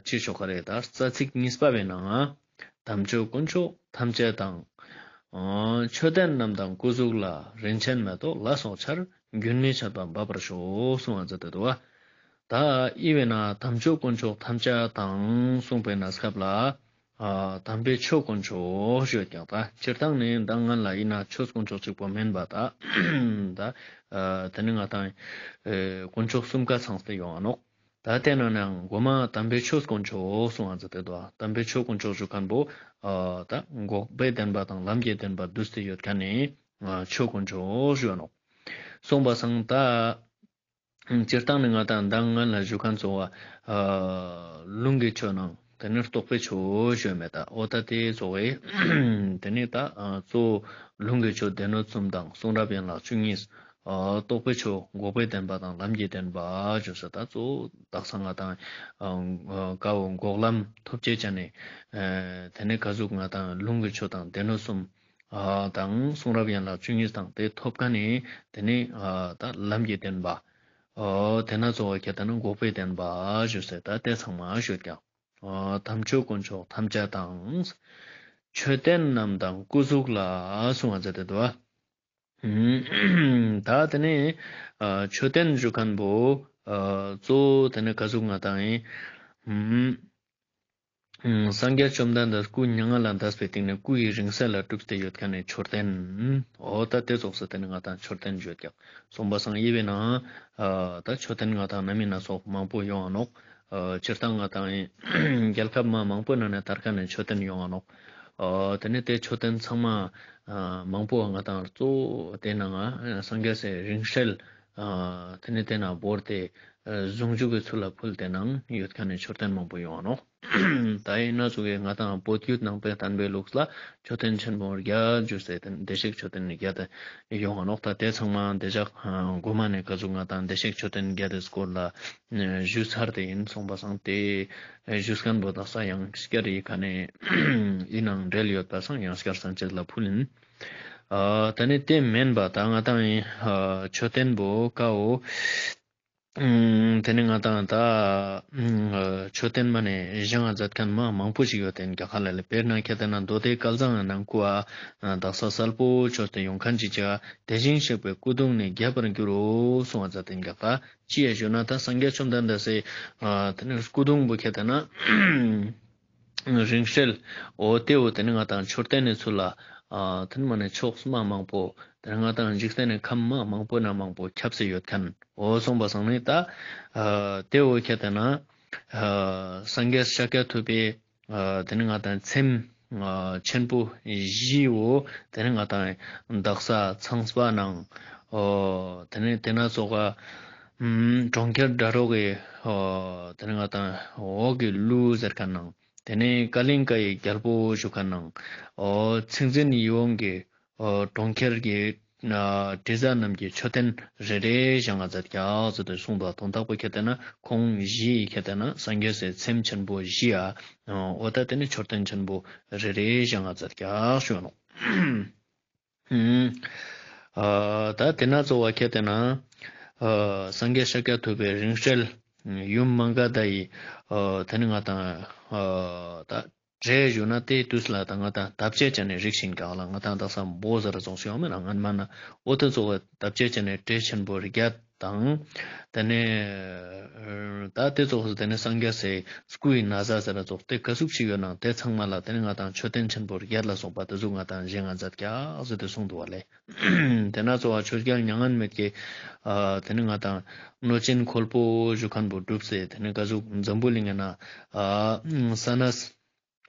ཅི་ཆོག་ག་རེ་ད་རྩ་ཚིག་གཉིས་པ་བའི་ནང་དམ་ཆོས་དཀོན་མཆོག་ཐམས་ཅད་དང་། ཨ་མཆོད་རྟེན་རྣམས་དང་སྐུ་གཟུགས་ལ། རིན་ཆེན་མེ་ཏོག་ལ་སོགས་ཆར། རྒྱུན་མི་འཆད་པར་འབབ་པར་ཤོག་གསུང་བ་མཛད་དེ་འདུག་པ། ད་འི་བའི་ནང་དམ་ཆོས་དཀོན་མཆོག་ཐམས་ཅད་དང་གསུངས་པའི་གནས་སྐབས་ལ་ཨ་དམ་པའི་ཆོས་དཀོན་མཆོག་ཞུ་ཡོད་ཀྱག། ད་སྤྱིར་བཏང་ནས་མདང་སྔན་ལ་ཡིན་ན་ཆོས་དཀོན་མཆོག་གཅིག་པོ་མེན་པ་ད་ད་ཨ་དེ་ནི་ང་ཏང་ཨེ་དཀོན་མཆོག་གསུམ་ཀ་ཚང་སྟེ་ཡོང་ང་ནོག། ད་དེ་ནང་ནའང་མགོ་མ་དམ་པའི་ཆོས་དཀོན་མཆོག་གསུང་བ་མཛད་དེ་འདུག། དམ་པའི་ཆོས་དཀོན་མཆོག་ཞུ་མཁན་པོ་ཨ་ད་འགོག་པའི་བདེན་པ་དང་ལམ་གྱི་བདེན་པ་བསྡུས་ཏེ་ཡོད་མཁན་ནི་ཨ་ཆོས་དཀོན་མཆོག་ཞུ་བ་ནོག། གསུངས་པ་སང་ད་སྤྱིར་བཏང་ནི་ང་ཏང་མདང་སྔན་ལ་ཞུ་མཁན་ཚོ་བ་ཨ་ལུང་གི་ཆོས་ནང་དེ་ནི་རྟོགས་པའི་ཆོས་ཞུ་མེད་ད། འོ་ད་དེ་ཚོ་བའི་དེ་ནི་ད་ཨ་གཙོ་བོ་ལུང་གི་ཆོས་སྡེ་སྣོད་གསུམ་དང་གསུང་རབ་ཡན་ལག་བཅུ་གཉིས། ཨ་རྟོགས་པའི་ཆོས་འགོག་པའི་བདེན་པ་དང་ལམ་གྱི་བདེན་པ་ཞུ་ས་ད་གཙོ་བོ་དག་ས་ང་ཏང་ཨ་ཀ་བོ་འགོག་ལམ་ཐོབ་ཅེས་ཅན་ནི་ཨ་དེ་ནི་ག་ཟུག་ང་ཏང་ལུང་གི་ཆོས་དང་སྡེ་སྣོད་གསུམ་ཨ་དང་གསུང་རབ་ཡན་ལག་བཅུ་གཉིས་དང་དེ་ཐོབ་མཁན་ནི་དེ་ནི་ཨ་ད་ལམ་གྱི་བདེན་པ། ཨ་དེ་ན་གཙོ་བོ་ཁྱེར་ཏེ་ན་འགོག་པའི་བདེན་པ་ཞུ་ས་ད་དེ་ཚང་མ་ཞུ་ཀྱག། ཨ་དམ་ཆོས་དཀོན་མཆོག་ཐམས་ཅད་དང་། མཆོད་རྟེན་རྣམས་དང་སྐུ་གཟུགས་ལ་གསུང་བ་མཛད་དེ་འདུག་པ། ད་དེ་ནས་ཨ་མཆོད་རྟེན་ཞུ་མཁན་པོ་ཨ་གཙོ་བོ་དེ་ནས་ག་ཟུག་ང་ཏང་ཡིན། ཨ་སངས་རྒྱས་བཅོམ་ལྡན་འདས་སྐུ་མྱ་ངན་ལས་འདས་པའི་སྟེང་ནས་སྐུ་ཡི་རིང་བསྲེལ་ལ་གྲུབ་སྟེ་ཡོད་མཁན་ནི་མཆོད་རྟེན། འོ་ད་དེ་ཙོགས་སེ་དེ་ནི་ང་ཏང་མཆོད་རྟེན་ཞུ་ཡོད་ཀྱག། གསུངས་པ་སང་འི་བའི་ནང་ཨ་ད་མཆོད་རྟེན་ང་ཏང་སྣ་མིན་སྣ་ཚོགས་མང་པོ་ཡོང་ང་ནོག། ཨ་སྤྱིར་བཏང་ང་ཏང་རྒྱལ་ཁབ་མ་མང་པོའི་ནང་ནས་དར་མཁན་ནི་མཆོད་རྟེན་ཡོང་ང་ནོག། ཨ་དེ་ནས་དེ་མཆོད་རྟེན་ཚང་མ་ཨ་མང་པོ་ང་ཏང་གཙོ་བོ་དེ་ནང་ང་སངས་རྒྱས་སི་རིང་བསྲེལ་ཨ་དེ་ནས་དེ་ནང་བོར་ཏེ་ཨ་ཟུང་འཇུག་གི་ཚུལ་ལ་ཕུལ་ཏེ་ནང་ཡོད་མཁན་ནི་མཆོད་རྟེན་མང་པོ་ཡོང་ང་ནོག། ད་ཡིན་ན་ཙོགས་ང་ཏང་བོད་བརྒྱུད་ནང་པའི་བསྟན་པའི་ལུགས་ལ་མཆོད་རྟེན་ཆེན་མོ་བརྒྱད་ཞུ་ས་དེ་བདེ་གཤེགས་མཆོད་རྟེན་བརྒྱད་དེ་ཡོང་ང་ནོག། ད་དེ་ཚང་མ་དེ་ཞག་ཨ་མགོ་མ་ནས་ག་ཟུག་ང་ཏང་བདེ་གཤེགས་མཆོད་རྟེན་བརྒྱད་དེ་སྐོར་ལ་ཨ་ཞུས་ཚར་ཏེ་ཡིན། གསུངས་པ་སང་དེ་ཨ་ཞུས་མཁན་པོ་དག་ས་ཡང་སྐྱར་ཡི་ག་ནས་ཡིན་ནང་འབྲེལ་ཡོད་པ་སང་ཡང་སྐྱར་སང་ཅེས་ལ་ཕུལ་ཡིན། ཨ་ད་ནི་དེ་མེན་པ་ད་ང་ཏང་ཡིན་ཨ་མཆོད་རྟེན་པོ་ཀ་བོ། ཨུམ། དེ་ནི་ང་ཏང་ད་ཨུམ་མཆོད་རྟེན་མ་ནས་བཞེངས་མཛད་མཁན་མ་མང་པོ་ཞིག་ཡོད་དེ་རྒྱ་གར་ལ་ལས། དཔེར་ན་ཁྱེར་ཏེ་ན་མདོ་སྡེ་སྐལ་བཟང་ནང་ཀུ་ཨ་དག་ས་གསལ་པོ་བཅོས་ཏེ་ཡོང་མཁན་ཅིག་ཅིག་དེ་བཞིན་གཤེགས་པའི་སྐུ་གདུང་ནི་རྒྱས་པར་འགྱུར་རོ་གསུང་བ་མཛད་དེ་རྒྱ་གར་ཅི་ཡ་ཞུ་ན་ད་སངས་རྒྱས་བཅོམ་ལྡན་འདས་སི་ཨ་དེ་ནི་སྐུ་གདུང་པོ་ཁྱེར་ཏེ་ན་ རིང་བསྲེལ། འོ་དེ་བོ་དེ་ནི་ང་ཏང་མཆོད་རྟེན་ནི་ཚུལ་ལ་ཨ་དེ་ནི་མ་ནི་ཕྱོགས་མ་མང་པོ་དེ་ནི་ང་ཏང་འཇིག་རྟེན་ནི་ཁམས་མ་མང་པོ་ན་མང་པོ་ཁྱབ་སེ་ཡོད་མཁན། འོ་སོང་པ་སང་ནི་ད་ཨ་དེ་བོ་ཁྱེད་དེ་ན་ཨ་སངས་རྒྱས་ཤཱཀྱ་ཐུབ་པའི་ཨ་དེ་ནི་ང་ཏང་མཚན་ཨ་ཆེན་པོ་བཞི་བོ་དེ་ནི་ང་ཏང་དག་ས་ཚངས་པ་ནང་འོ་དེ་ནི་དེ་ན་ཙོགས་ཨ་གྲོང་ཁྱེར་སྒྲ་སྒྲོགས་ཀྱི་འོ་དེ་ནི་ང་ཏང་འོག་གི་ཀླུ་ཟེར་མཁན་ནང་དེ་ནས་ཀ་ལིང་ཀ་ཡི་རྒྱལ་པོ་བཞུགས་མཁན་ནང་། འོ་ཚིག་འཛིན་ཡིད་འོང་གི་འོ་གྲོང་ཁྱེར་གྱི་ཨ་དྲི་ཟ་རྣམས་ཀྱི་མཆོད་རྟེན་རེ་རེ་བཞེངས་ང་མཛད་ཀྱག་ཟེར་ཏེ་གསུངས་པ་དོན་དག་པོ་ཁྱེད་དེ་ན་ཁོང་བཞི་ཁྱེད་དེ་ན་སངས་རྒྱས་སི་མཚན་ཆེན་པོ་བཞི་ཡ་འོ་ད་དེ་ནི་མཆོད་རྟེན་ཆེན་པོ་རེ་རེ་བཞེངས་ང་མཛད་ཀྱག་ཞུ་ནོག། ཨ་ད་དེ་ན་གཙོ་བོ་ཁྱེད་དེ་ན་ཨ་སངས་རྒྱས་ཤཱཀྱ་ཐུབ་པའི་རིང་བསྲེལ་ཡུམ་མ་ག་དྷ་ཡི་ཨ་དེ་ནི་ང་ཏང་ཨ་ད་གྲས་ཞུ་ན་དེ་དུས་ལ་ད་ང་ཏང་བརྡབ་ཆད་ཅན་ནི་རིགས་ཤིག་ག་ལ་ང་ཏང་དག་ས་འབོ་ཟེར་ར་ཙོགས་ཤིག་ཡོང་མེད་ན་སྔན་མ་ན། འོ་དེ་གཙོ་བོ་བརྡབ་ཆད་ཅན་ནི་གྲས་ཆེན་པོ་བརྒྱད་དང་། དེ་ནས་ད་དེ་ཙོགས་སུ་དེ་ནས་སངས་རྒྱས་སི་སྐུ་ཡི་ན་བཟའ་ཟེར་ར་ཙོགས་དེ་ག་ཟུག་ཅིག་ཡོད་ནང་དེ་ཚང་མ་ལ་དེ་ནས་ང་ཏང་མཆོད་རྟེན་ཆེན་པོ་བརྒྱད་ལ་སོགས་པ་དེ་ཟུག་ང་ཏང་བཞེངས་ང་མཛད་ཀྱག་ཟེར་ཏེ་གསུངས་འདུག་པ་ལེ། དེ་ན་གཙོ་བོ་ཆོས་རྒྱལ་མྱ་ངན་མེད་ཀྱི་ཨ་དེ་ནས་ང་ཏང་གནོད་སྦྱིན་ཁོལ་པོ་བཞུགས་མཁན་པོ་བསྒྲུབས་སེ་དེ་ནས་ག་ཟུག་འཛམ་བུ་གླིང་ན་ཨ་ས་ནས་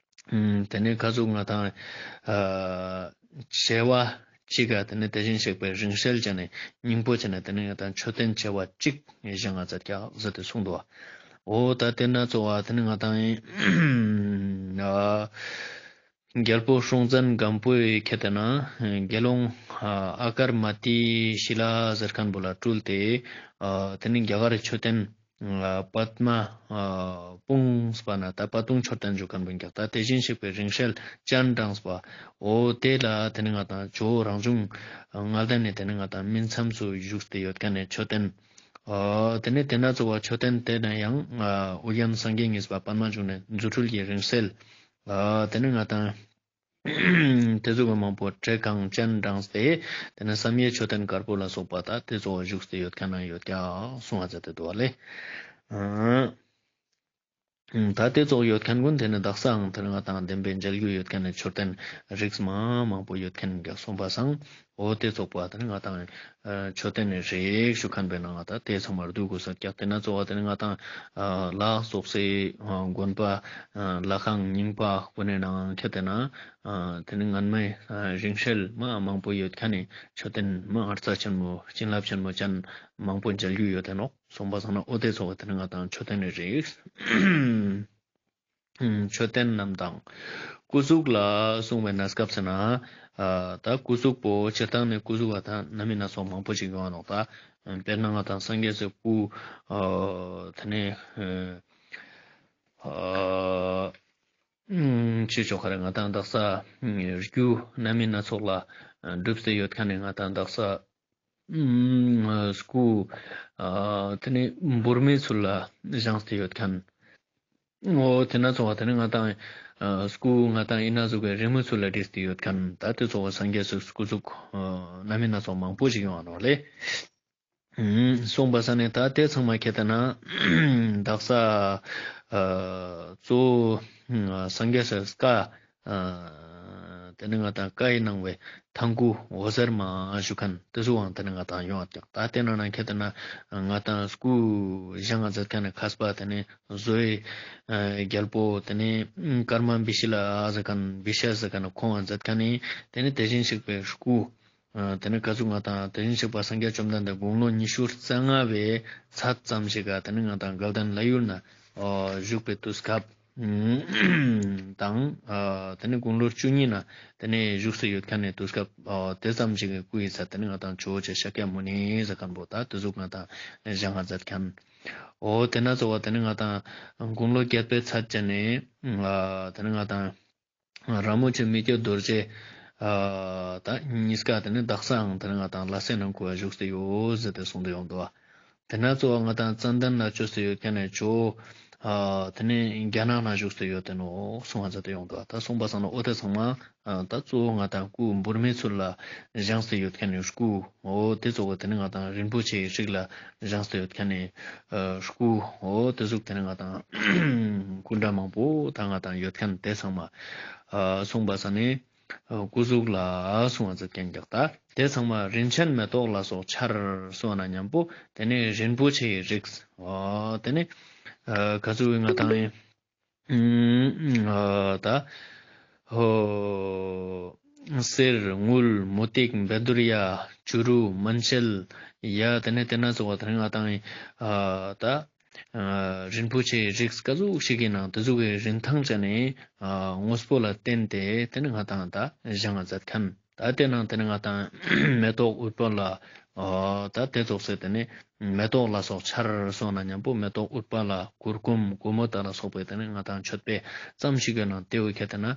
དེ་ནས་ག་ཟུག་ང་ཏང་ཨ་བྱེ་བ་གཅིག་ག་དེ་ནས་དེ་བཞིན་གཤེགས་པའི་རིང་བསྲེལ་བྱས་ནས་སྙིང་པོ་བྱས་ནས་དེ་ནས་ང་ཏང་མཆོད་རྟེན་བྱེ་བ་གཅིག་བཞེངས་ང་མཛད་ཀྱག་ཟེར་ཏེ་གསུངས་འདུག་པ། འོ་ད་དེ་ན་གཙོ་བོ་དེ་ནས་ང་ཏང་ཨ་རྒྱལ་པོ་སྲོང་བཙན་སྒམ་པོའི་ཁྱེད་དེ་ན་དགེ་སློང་ཨ་ཨ་ཀརྨ་ཏི་ཤི་ལ་ཟེར་མཁན་པོ་ལ་སྤྲུལ་ཏེ་ཨ་དེ་ནས་རྒྱ་གར་མཆོད་རྟེན་ཨ་པདྨ་ཨ་སྤུངས་པ་ན་ད་པད་སྤུངས་མཆོད་རྟེན་བཞུགས་མཁན་པོ་ཀྱག། ད་དེ་བཞིན་གཤེགས་པའི་རིང་བསྲེལ་སྤྱན་དྲངས་པ། འོ་དེ་ལ་དེ་ནས་ང་ཏང་ཇོ་བོ་རང་བྱུང་མངའ་བདག་ནི་དེ་ནས་ང་ཏང་སྨིན་མཚམས་སུ་བཞུགས་ཏེ་ཡོད་མཁན་ནི་མཆོད་རྟེན། ཨ་དེ་ནས་དེ་ན་གཙོ་བོ་མཆོད་རྟེན་དེ་ན་ཡང་ཨ་ཨོ་རྒྱན་སངས་རྒྱས་གཉིས་པ་པདྨ་འབྱུང་གནས་རྫུ་འཕྲུལ་གྱི་རིང་བསྲེལ། ཨ་དེ་ནས་ང་ཏང་དེ་ཟུག་གི་མང་པོ་བྲེ་གང་སྤྱན་དྲངས་ཏེ་དེ་ནས་བསམ་ཡས་མཆོད་རྟེན་དཀར་པོ་ལ་སོགས་པ་ད་དེ་ཙོགས་བཞུགས་ཏེ་ཡོད་མཁན་ན་ཡོད་ཀྱག་གསུང་བ་མཛད་དེ་འདུག་པ་ལེ། ཨ་ད་དེ་ཙོགས་ཡོད་མཁན་ཀུན་དེ་ནས་དག་ས་ཨང་དེ་ནས་ང་ཏང་བདེན་པའི་མཇལ་རྒྱུ་ཡོད་མཁན་ནི་མཆོད་རྟེན་རིགས་མ་མང་པོ་ཡོད་མཁན་ཀྱག་གསུངས་པ་སང་། འོ་དེ་ཙོགས་པ་དེ་ནས་ང་ཏང་ཨ་མཆོད་རྟེན་ནི་རིགས་ཞུ་མཁན་པའི་ནང་ང་ད་དེ་ཚང་མ་བསྡུ་དགོས་ས་ཀྱག། དེ་ན་གཙོ་བོ་དེ་ནས་ང་ཏང་ཨ་ལ་སོགས་སི་ཨ་དགོན་པ་ཨ་ལྷ་ཁང་རྙིང་པ་ཀུན་ནི་ནང་ཁྱེད་དེ་ན་ཨ་དེ་ནས་སྔན་མའི་ཨ་རིང་བསྲེལ་མ་མང་པོ་ཡོད་མཁན་ནི་མཆོད་རྟེན་མ་ཨ་རྩ་ཆེན་མོ་བྱིན་རླབས་ཆེན་མོ་ཅན་མང་པོ་མཇལ་རྒྱུ་ཡོད་དེ་ནོག། གསུངས་པ་སང་ན་འོ་དེ་ཙོགས་པ་དེ་ནས་ང་ཏང་མཆོད་རྟེན་ནི་རིགས། མཆོད་རྟེན་རྣམས་དང་། སྐུ་གཟུགས་ལ་གསུངས་པའི་གནས་སྐབས་སུ་ན། ཨ་ད་སྐུ་གཟུགས་པོ་སྤྱིར་བཏང་ནས་སྐུ་གཟུགས་པ་དང་སྣ་མིན་སྣ་ཚོགས་མང་པོ་ཞིག་ཡོང་བ་ནོག། ད་དཔེར་ན་ང་ཏང་སངས་རྒྱས་སི་སྐུ་ཨ་དེ་ནས་ཨ་ཅི་ཆོག་ག་རེ་ང་ཏང་དག་ས་རྒྱུ་སྣ་མིན་སྣ་ཚོགས་ལ་གྲུབ་སྟེ་ཡོད་མཁན་ནི་ང་ཏང་དག་ས་ཨུམ་སྐུ་ཨ་དེ་ནས་འབུར་མའི་ཚུལ་ལ་བཞེངས་ཏེ་ཡོད་མཁན། འོ་དེ་ན་གཙོ་བོ་དེ་ནས་ང་ཏང་ཨ་སྐུ་ང་ཏང་ཨི་ན་ཟུག་གི་རི་མོའི་ཚུལ་ལ་བྲིས་ཏེ་ཡོད་མཁན། ད་དེ་གཙོ་བོ་སངས་རྒྱས་སི་སྐུ་གཟུགས་ཨ་སྣ་མིན་སྣ་ཚོགས་མང་པོ་ཞིག་ཡོང་བ་ནོག་ལེ། ཨུམ་གསུངས་པ་སང་ནས་ད་དེ་ཚང་མ་ཁྱེད་དེ་ན་དག་ས་ཨ་གཙོ་བོ་ཨ་སངས་རྒྱས་སི་བཀའ་ཨ་དེ་ནས་ང་ཏང་བཀའ་ཡི་གནང་བའི་ཐང་སྐུ་འོད་ཟེར་མ་ཞུ་མཁན་དེ་ཟུག་ཨང་དེ་ནས་ང་ཏང་ཡོང་བ་ཀྱག། ད་དེ་ནང་ན་ཁྱེད་དེ་ན་ང་ཏང་སྐུ་བཞེངས་ང་མཛད་མཁན་ནི་མཁས་པ་དེ་ནས་བཟོ་ཡི་ཨ་རྒྱལ་པོ་དེ་ནས་ཀརྨ་བི་ཤི་ལ་ཟེར་མཁན་བི་ཤ་ཟེར་མཁན་ཁོང་ང་མཛད་མཁན་ནི་དེ་ནས་དེ་བཞིན་གཤེགས་པའི་སྐུ། ཨ་དེ་ནས་ག་ཟུག་ང་ཏང་དེ་བཞིན་གཤེགས་པ་སངས་རྒྱས་བཅོམ་ལྡན་འདས་དགུང་ལོ་ཉི་ཤུ་རྩ་ལྔ་བའི་ཚད་ཙམ་ཞིག་ག་དེ་ནས་ང་ཏང་དགའ་ལྡན་ལྷ་ཡུལ་ན་ཨ་བཞུགས་པའི་དུས་སྐབས་དང་ཨ་དེ་ནས་དགུང་ལོ་བཅུ་གཉིས་ན་དེ་ནས་བཞུགས་སུ་ཡོད་མཁན་ནི་དུས་སྐབས་ཨ་དེ་ཙམ་ཞིག་གི་སྐུ་ཡི་ཚད་དེ་ནས་ང་ཏང་ཇོ་བོ་རྗེ་ཤཱཀྱ་མུ་ནེ་ཟེར་མཁན་པོ་ད་དེ་ཟུག་ང་ཏང་བཞེངས་ང་མཛད་མཁན། འོ་དེ་ན་གཙོ་བོ་དེ་ནས་ང་ཏང་དགུང་ལོ་བརྒྱད་པའི་ཚད་ཅན་ནི་ཨ་དེ་ནས་ང་ཏང་ར་མོ་ཆེ་མི་བསྐྱོད་རྡོ་རྗེ་ཨ་ད་གཉིས་ཀ་དེ་ནས་དག་ས་ཨང་དེ་ནས་ང་ཏང་ལྷ་སའི་ནང་ཁུལ་བཞུགས་ཏེ་ཡོད་ཟེར་ཏེ་གསུངས་ཏེ་ཡོང་འདུག། དེ་ན་གཙོ་བོ་ང་ཏང་ཙན་དན་ལ་བཅོས་ཏེ་ཡོད་མཁན་ནི་ཇོ་ ཨ་དེ་ནེ་རྒྱ་ནག་ན་བཞུགས་ཏེ་ཡོད་དེ་ནོག་གསུང་བ་མཛད་དེ་ཡོང་དུག། ད་གསུངས་པ་སང་ན་འོ་དེ་ཚང་མ་ཨ་ད་གཙོ་བོ་ང་དང་སྐུ་འབུར་མའི་ཚུལ་ལ་བཞེངས་ཏེ་ཡོད་ཁན་ནི་སྐུ་འོ་དེ་ཙོགས་དེ་ནེ་ང་དང་རིན་པོ་ཆེའི་རིགས་ལ་བཞེངས་ཏེ་ཡོད་ཁན་ནི་ཨ་སྐུ་འོ་དེ་ཟུག་དེ་ནེ་ང་དང་སྐུ་འདྲ་མང་པོ་ད་ང་དང་ཡོད་ཁན་དེ་ཚང་མ་ཨ་གསུངས་པ་སང་ནེ་ཨ་སྐུ་གཟུགས་ལ་གསུང་བ་མཛད་ཁན་རྒྱག། ད་དེ་ཚང་མ་རིན་ཆེན་མེ་ཏོག་ལ་སོགས་ཆར་གསུངས་ན་མཉམ་པོ་དེ་ནེ་རིན་པོ་ཆེའི་རིགས་འོ་དེ་ནེ་ཨ་ག་ཟུག་ང་དང་ཨ་ད་ཧོ་གསེར་དངུལ་མུ་ཏིག་བཻ་ཌཱུརྱ་བྱུ་རུ་མན་ཆད་ཡ་དེ་ནེ་དེ་ན་ཙོགས་པ་དེ་ནེ་ང་དང་ཨ་ད་ཨ་རིན་པོ་ཆེའི་རིགས་ག་ཟུག་ཞིག་གི་ནང་དེ་ཟུག་གི་རིན་ཐང་ཅན་ནི་ཨ་དངོས་པོ་ལ་བརྟེན་ཏེ་དེ་ནེ་ང་དང་ད་བཞེངས་མཛད་ཁན། ད་དེ་ནང་དེ་ནེ་ང་དང་མེ་ཏོག་ཨུཏྤལ་ལ་ཨ་ད་དེ་ཙོགས་སེ་དེ་ནེ་མེ་ཏོག་ལ་སོགས་ཆར་གསུངས་ན་མཉམ་པོ་མེ་ཏོག་ཨུཏྤལ་ལ་གུར་གུམ་གུར་མོ་དག་ལ་སོགས་པའི་དེ་ནེ་ང་དང་མཆོད་པའི་ཙམ་ཞིག་གི་ནང་དེ་བོ་ཁྱེར་ཏེ་ན་ཨ་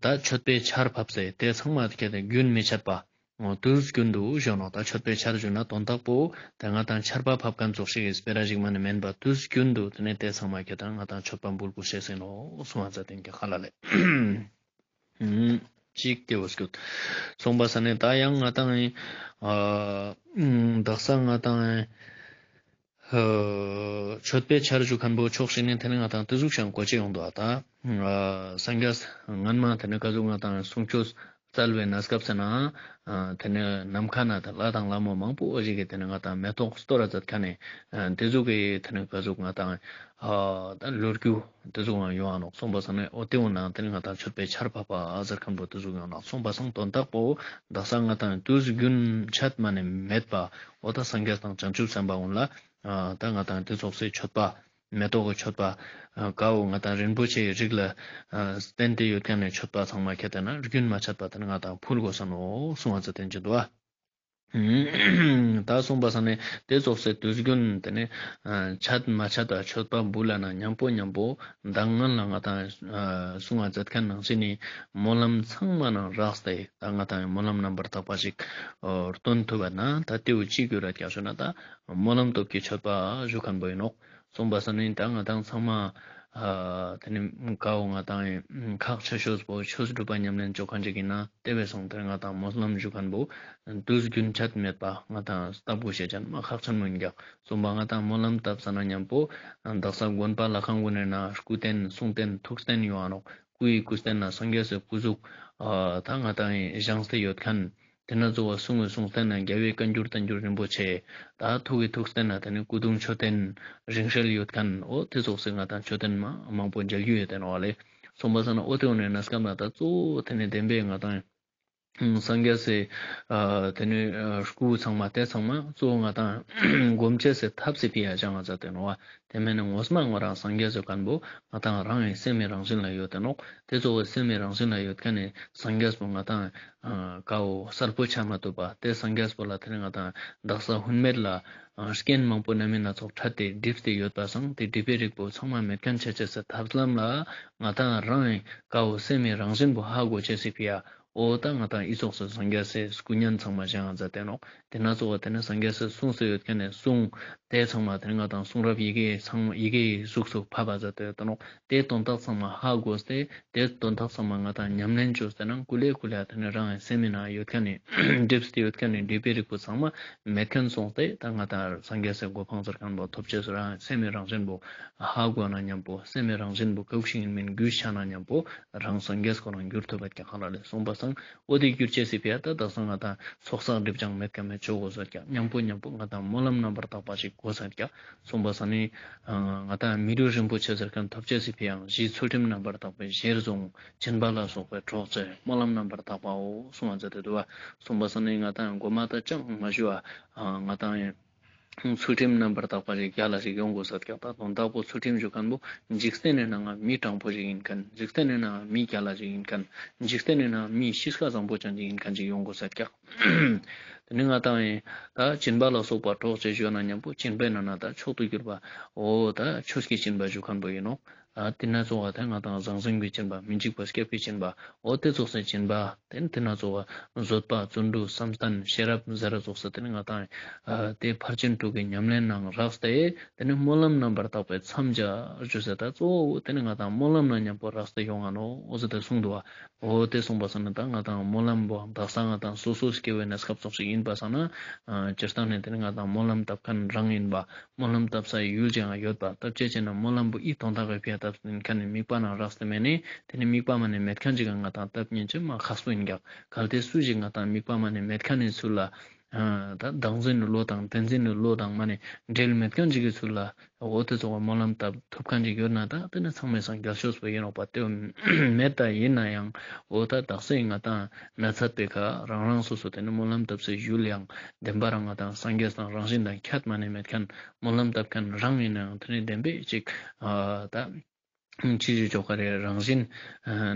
ད་མཆོད་པའི་ཆར་ཕབ་སྟེ་དེ་ཚང་མ་ཁྱེར་ཏེ་རྒྱུན་མི་འཆད་པ་དུས་རྒྱུན་དུ་བཞོན་ནོག། ད་མཆོད་པའི་ཆར་བཞོན་ན་དོན་དག་པོ་དེ་ང་དང་ཆར་པ་ཕབ་ཁན་ཙོགས་ཤིག་གི་སྤེ་ར་ཞིག་མ་ནེ་མེན་པ་དུས་རྒྱུན་དུ་དེ་ནེ་དེ་ཚང་མ་ཁྱེར་ཏེ་ན་ང་དང་མཆོད་པ་འབུལ་དགོས་ཤེས་ཡིན་ནོག་གསུང་བ་མཛད་དེ་ཁ་ལ་ལེ། ཅིག་དེ་བོ་སྐྱོད། གསུངས་པ་སང་ནེ་ད་ཡང་ང་དང་ཨ་དག་ས་ང་དང་ཨ་མཆོད་པའི་ཆར་ཞུ་ཁན་བོ་ཕྱོགས་ཤིག་ནེ་དེ་ནེ་ང་དང་དེ་ཟུག་ཤིག་གོ་ཅེས་ཡོང་དུག། ཨ་ད་ཨ་སངས་རྒྱས་སྔན་མ་དེ་ནེ་ག་ཟུག་ང་དང་གསུང་ཆོས་སྩལ་བའི་གནས་སྐབས་སུ་ན་ཨ་དེ་ནེ་ནམ་མཁའ་ན་ད་ལྷ་དང་ལྷ་མོ་མང་པོ་ཞིག་གི་དེ་ནེ་ང་དང་མེ་ཏོག་གཏོར་ར་མཛད་ཁན་ནི་ཨ་དེ་ཟུག་གི་དེ་ནེ་ག་ཟུག་ང་དང་ཨ་ད་ལོ་རྒྱུས་དེ་ཟུག་ཡང་ཡོང་ང་ནོག། གསུངས་པ་སང་ནེ་འོ་དེ་འོ་ན་དེ་ནེ་ང་དང་མཆོད་པའི་ཆར་ཕབ་པ་ཟེར་ཁན་བོ་དེ་ཟུག་ཡོང་ནོག། གསུངས་པ་སང་དོན་དག་པོ་དག་ས་ང་དང་དུས་རྒྱུན་ཆད་མ་ནེ་མེད་པ་འོ་ད་སངས་རྒྱས་དང་བྱང་ཆུབ་སེམས་དཔའ་གུན་ལ་ཨ་ད་ང་དང་དེ་ཙོགས་སེ་མཆོད་པ་མེ་ཏོག་གི་མཆོད་པ་ཨ་ཀ་བོ་ང་དང་རིན་པོ་ཆེའི་རིགས་ལ་ཨ་བརྟེན་ཏེ་ཡོད་ཁན་ནི་མཆོད་པ་ཚང་མ་ཁྱེར་ཏེ་ན་རྒྱུན་མ་ཆད་པ་དེ་ནེ་ང་དང་ཕུལ་དགོས་ས་ནོག་གསུང་བ་མཛད་དེ་ཡོང་དུག། ཨ་ད་གསུངས་པ་སང་ནེ་དེ་ཙོགས་སེ་དུས་རྒྱུན་དེ་ནེ་ཨ་ཆད་མ་ཆད་ད་མཆོད་པ་འབུལ་ལ་ན་མཉམ་པོ་མཉམ་པོ་མདང་སྔན་ལ་ང་དང་ཨ་གསུང་བ་མཛད་ཁན་ནང་བཞིན་ནི་སྨོན་ལམ་ཚང་མ་ནང་རགས་ཏེ་ད་ང་དང་སྨོན་ལམ་རྣམ་པར་དག་པ་ཞིག་ཨ་བཏོན་ཐུབ་པ་ན་ད་དེ་བོ་ཅི་གྱུར་ར་ཀྱག་ཞུ་ན་ད་སྨོན་ལམ་སྟོབས་ཀྱི་མཆོད་པ་ཞུ་ཁན་བོ་ཡིན་ནོག། གསུངས་པ་སང་ནེ་ད་ང་དང་ཚང་མ་ཨ་དེ་ནེ་ཀ་བོ་ང་དང་ཁག་ཆེ་ཤོས་པོ་ཆོས་སྒྲུབ་པ་ཉམས་ལེན་ཅོ་ཁན་ཅིག་ཡིན་ན་དེ་བས་སོང་དེ་ང་དང་སྨོན་ལམ་ཞུ་ཁན་བོ་དུས་རྒྱུན་ཆད་མེད་པ་ང་དང་བཏབ་དགོས་ཤེས་ཅན་མ་ཁག་ཆེན་མོ་ཡིན་ཀྱག། གསུངས་པ་ང་དང་སྨོན་ལམ་བཏབ་ས་ན་མཉམ་པོ་དག་ས་དགོན་པ་ལྷ་ཁང་གུན་ནི་ནང་སྐུ་རྟེན་གསུང་རྟེན་ཐུགས་རྟེན་ཡོང་ང་ནོག། སྐུའི་སྐུ་རྟེན་ན་སངས་རྒྱས་སི་སྐུ་གཟུགས་ཨ་ད་ང་དང་བཞེངས་ཏེ་ཡོད་ཁན། དེ་ན་གཙོ་བོ་གསུང་གི་གསུང་རྟེན་ན་རྒྱལ་བའི་བཀའ་འགྱུར་བསྟན་འགྱུར་རིན་པོ་ཆེ། ད་ཐུགས་ཀྱི་ཐུགས་རྟེན་ན་དེ་ནེ་སྐུ་གདུང་མཆོད་རྟེན་རིང་བསྲེལ་ཡོད་ཁན་འོ་དེ་ཙོགས་སེ་ང་དང་མཆོད་རྟེན་མ་མང་པོ་མཇལ་རྒྱུ་ཡོད་དེ་ནོག་ལེ། གསུངས་པ་སང་ན་འོ་དེ་འོ་ནེ་གནས་སྐབས་ན་ད་གཙོ་བོ་དེ་ནེ་བདེན་པའི་ང་དང་སངས་རྒྱས་སི་ཨ་དེ་ནེ་ཨ་སྐུ་ཚང་མ་དེ་ཚང་མ་གཙོ་བོ་ང་དང་སྒོམ་ཅེས་སི་ཐབས་སི་ཕི་ཡ་བཞེངས་ང་མཛད་དེ་ནོག་པ། དེ་མན་ན་ངོ་མ་ང་རང་སངས་རྒྱས་ཟེར་ཁན་བོ་ང་དང་རང་གི་སེམས་སི་རང་བཞིན་ལ་ཡོད་དེ་ནོག། དེ་གཙོ་བོ་སེམས་སི་རང་བཞིན་ལ་ཡོད་ཁན་ནི་སངས་རྒྱས་པོ་ང་དང་ཨ་ཀ་བོ་གསལ་པོ་ཆ་མ་ཐུབ་པ། དེ་སངས་རྒྱས་པོ་ལ་དེ་ནེ་ང་དང་དག་ས་ཧུན་མེད་ལ་ཨ་རྐྱེན་མང་པོ་རྣམ་སྨིན་སྣ་ཚོགས་ཕྲད་དེ་སྒྲིབ་སྟེ་ཡོད་པ་སང་དེ་སྒྲིབ་པའི་རིགས་པོ་ཚང་མ་མེད་ཁན་ཆ་ཅེས་སི་ཐབས་ལམ་ལ་ང་དང་རང་ཀ་བོ་སེམས་སི་རང་བཞིན་པོ་ཧ་གོ་ཅེས་སི་ཕི་ཡ། འོ་ད་ང་དང་ཨི་ཙོགས་སི་སངས་རྒྱས་སི་སྐུ་བརྙན་ཚང་མ་བཞེངས་ང་མཛད་དེ་ནོག། དེ་ན་གཙོ་བོ་དེ་ནེ་སངས་རྒྱས་སི་གསུངས་སེ་ཡོད་ཁན་ནི་གསུང་དེ་ཚང་མ་དེ་ནེ་ང་དང་གསུང་རབ་ཡི་གེ་ཚང་མ་ཡི་གེའི་གཟུགས་སུ་ཕབ་པ་མཛད་དེ་ཡོད་དེ་ནོག། དེ་དོན་དག་ཚང་མ་ཧ་གོ་སྟེ་དེ་དོན་དག་ཚང་མ་ང་དང་ཉམས་ལེན་ཅོས་ཏེ་ན་ཀུ་ལེ་ཀུ་ལེ་དེ་ནེ་རང་གི་སེམས་སི་ནང་ཡོད་ཁན་ནི་སྒྲིབ་སྟེ་ཡོད་ཁན་ནི་སྒྲིབ་པའི་རིགས་པོ་ཚང་མ་མེད་ཁན་སོང་སྟེ་ད་ང་དང་སངས་རྒྱས་སི་གོ་འཕང་ཟེར་ཁན་བོ་ཐོབ་ཅེས་སུ་རང་གི་སེམས་སི་རང་བཞིན་པོ་ཧ་གོ་ན་མཉམ་པོ་སེམས་སི་རང་བཞིན་པོ་ག་ཟུག་ཞིག་ཡིན་མིན་རྒྱུས་ཆ་ན་མཉམ་པོ་རང་སངས་རྒྱས་ཁོ་རང་འགྱུར་ཐུབ་པ་ཀྱང་ཧ་ལ་ལས་གསུངས་པ་སང་། འོ་དེ་འགྱུར་ཅེས་སི་ཕི་ཡ་ད་དག་ས་ང་དང་ཚོགས་བསགས་སྒྲིབ་སྦྱང་མེད་ཀ་མེད་ཅོ་དགོས་ས་ཀྱང་མཉམ་པོ་མཉམ་པོ་ང་དང་སྨོན་ལམ་རྣམ་པར་དག་པ་ཞིག་དགོས་ས་ཀྱང་གསུངས་པ་སང་ནི། ང་དང་མི་ལུས་རིན་པོ་ཆེ་ཟེར་ཁན་ཐོབ་ཅེས་སི་ཕི་ཡ་གཞི་ཚུལ་ཁྲིམས་རྣམ་པར་དག་པའི་གཞིར་བཟུང་སྦྱིན་པ་ལ་སོགས་པའི་གྲོགས་བྱས་སྨོན་ལམ་རྣམ་པར་དག་པའོ་གསུངས་པ་མཛད་དེ་འདུག་པ། གསུངས་པ་སང་ནི་ང་དང་གོ་མ་ད་ཅང་མ་ཞུ་བ་ང་དང་ཚུལ་ཁྲིམས་རྣམ་པར་དག་པ་ཞིག་རྒྱལ་ལ་ཞིག་ཡོང་དགོས་ས་ཀྱག། ད་དོན་དག་པོ་ཚུལ་ཁྲིམས་ཞུ་ཁན་བོ་འཇིག་རྟེན་ནི་ནང་ང་མི་དྲང་པོ་ཞིག་ཡིན་ཁན། འཇིག་རྟེན་ནི་ནང་ང་མི་རྒྱལ་ལ་ཞིག་ཡིན་ཁན། འཇིག་རྟེན་ནི་ནང་ང་མི་གཤིས་ཀ་བཟང་པོ་ཅན་ཞིག་ཡིན་ཁན་ཞིག་ཡོང་དགོས་ས་ཀྱག། དེ་ནི་ང་དང་ད་སྦྱིན་པ་ལ་སོགས་པ་གྲོགས་བྱས་ཞུ་ན་མཉམ་པོ་སྦྱིན་པའི་ནང་ན་ད་མཆོག་ཏུ་གྱུར་པ་འོ་ད་ཆོས་ཀྱི་སྦྱིན་པ་ཞུ་ཁན་བོ་ཡིན་ནོག། ཨ་ཏེ་ན་ཙོགས་ཏེ་ང་དང་བཟང་སེམས་ཀྱི་སྦྱིན་པ། མི་འཇིགས་པ་སྐྱབས་ཀྱི་སྦྱིན་པ། འོ་ཏེ་ཙོགས་སི་སྦྱིན་པ། ཏེ་ནེ་ཏེ་ན་ཙོགས་བཟོད་པ་བརྩོན་འགྲུས་བསམ་གཏན་ཤེས་རབ་ཟེར་ར་ཙོགས་སི་ཏེ་ནེ་ང་དང་ཨ་ཏེ་ཕར་ཕྱིན་དྲུག་གི་ཉམས་ལེན་ནང་རགས་ཏེ་ཏེ་ནེ་སྨོན་ལམ་རྣམ་པར་དག་པའི་མཚམས་སྦྱར་ཞུས་ཏེ་ད་གཙོ་བོ་ཏེ་ནེ་ང་དང་སྨོན་ལམ་ནང་མཉམ་པོ་རགས་ཏེ་ཡོང་ང་ནོག་འོ་ཟེར་ཏེ་གསུངས་འདུག་པ། འོ་ཏེ་གསུངས་པ་སང་ན་ད་ང་དང་སྨོན་ལམ་པོ་དག་ས་ང་དང་སོ་སོ་སྐྱེ་བོའི་གནས་སྐབས་ཙོགས་ཤིག་ཨིན་པ་སང་ན་ཨ་སྤྱིར་བཏང་ནེ་ཏེ་ནེ་ང་དང་སྨོན་ལམ་བཏབ་ཁན་རང་ཨིན་པ། སྨོན་ལམ་བཏབ་ས་ཡུལ་ཅིག་ཡང་ཡོད་པ། བཏབ་ཅེས་ཅི་ན་སྨོན་ལམ་པོ་ཨི་དོན་དག་གི་ཕི་ཡ་བཏབ་ཨིན་ཁན་ནི་དམིགས་པ་ནང་རགས་ཏེ་མེད་ནི་ཏེ་ནེ་དམིགས་པ་མ་ནེ་མེད་ཁན་ཅིག་ག་ང་དང་བཏབ་ཉན་ཅེས་མ་ཁག་པོ་ཨིན་ཀྱག། གལ་ཏེ་སུ་ཞིག་ང་དང་དམིགས་པ་མ་ནེ་མེད་ཁན་ནི་ཚུལ་ལ་ཨ་ད་བདག་འཛིན་ནི་བློ་དང་བདེན་འཛིན་ནི་བློ་དང་མ་ནེ་འབྲེལ་མེད་ཁན་ཅིག་གི་ཚུལ་ལ་འོ་ཏེ་ཙོགས་སྨོན་ལམ་བཏབ་ཐུབ་ཁན་ཅིག་ཡོད་ན་ད་ཏེ་ནེ་ཚང་མའི་སང་རྒྱལ་ཤོས་པོ་ཨིན་ནོག་པ། ཏེ་མེད་པ་ཨིན་ན་ཡང་འོ་ད་དག་ས་ང་དང་ན་ཚད་པའི་ཁ་རང་རང་སོ་སོ་ཏེ་ནེ་སྨོན་ལམ་བཏབ་སའི་ཡུལ་ཡང་བདེན་པ་རང་ང་དང་སངས་རྒྱས་དང་རང་བཞིན་དང་ཁྱད་མ་ནེ་མེད་ཁན། སྨོན་ལམ་བཏབ་ཁན་རང་ཨིན་ན་ཡང་ཏེ་ནེ་བདེན་པའི་ཅིག་ཨ་ད་ཅི་ཞིག་ཅོག་ག་རེ་རང་བཞིན་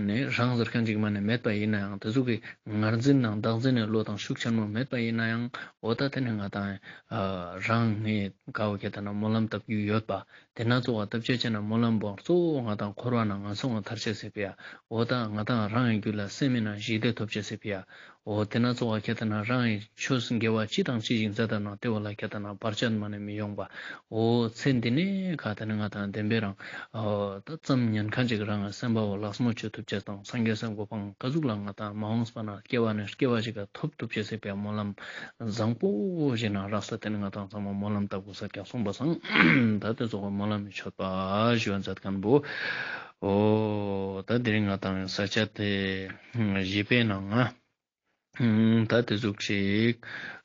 ནེ་རང་ཟེར་ཁན་ཅིག་མ་ནེ་མེད་པ་ཨིན་ན་ཡང་ཏེ་ཟུག་གི་ངར་འཛིན་དང་བདག་འཛིན་ནི་བློ་དང་ཤུགས་ཆེན་མོ་མེད་པ་ཨིན་ན་ཡང་འོ་ད་ཏེ་ནེ་ང་དང་ཨ་རང་ངེ་ག་བོ་ཁྱད་ད་ན་སྨོན་ལམ་བཏབ་རྒྱུ་ཡོད་པ། ཏེ་ན་ཙོགས་བཏབ་ཅེས་ཅི་ན་སྨོན་ལམ་པོ་གཙོ་བོ་ང་དང་འཁོར་བ་ནེ་ངན་སོང་ང་ཐར་ཅེས་སི་ཕི་ཡ། འོ་ད་ང་དང་རང་གི་རྒྱུད་ལ་སེམས་ཨིན་ན་ཞི་བདེ་ཐོབ་ཅེས་སི་ཕི་ཡ། འོ་ཏེ་ན་ཙོགས་ཁྱད་ད་ན་རང་གི་ཆོས་དགེ་བ་ཅི་དང་ཅི་ཞིག་མཛད་ད་ན་ཏེ་བོ་ལ་ཁྱད་ད་ན་བར་ཆད་མ་ནེ་མི་ཡོང་པ། འོ་ཚེ་འདི་ནེ་ཁ་ཏེ་ནེ་ང་དང་བདེན་པའི་རང་ཨ་ད་ཙམ་ཉན་ཁན་ཅིག་རང་སེམས་པ་བོ་ལགས་མོ་ཅོ་ཐུབ་ཅེས་དང་སངས་རྒྱས་སི་གོ་འཕང་ཀ་ཟུག་ལ་ང་དང་མ་འོངས་པ་ན་སྐྱེ་བ་ནེ་སྐྱེ་བ་ཞིག་ག་ཐོབ་ཐུབ་ཅེས་སི་ཕི་ཡ་སྨོན་ལམ་བཟང་པོ་ཞིག་ནང་རགས་ས་ཏེ་ནེ་ང་དང་ཚང་མ་སྨོན་ལམ་བཏབ་དགོས་ས་ཀྱང་གསུངས་པ་སང་ད་ཏེ་ཙོགས་སྨོན་ལམ་མི་མཆོད་པ་ཞུ་བ་མཛད་ཁན་པོ། འོ་ད་དེ་རིང་ང་དང་ས་བཅད་ཏེ་བཞི་པའི་ནང་ང་ད་ཏེ་ཟུག་ཅིག་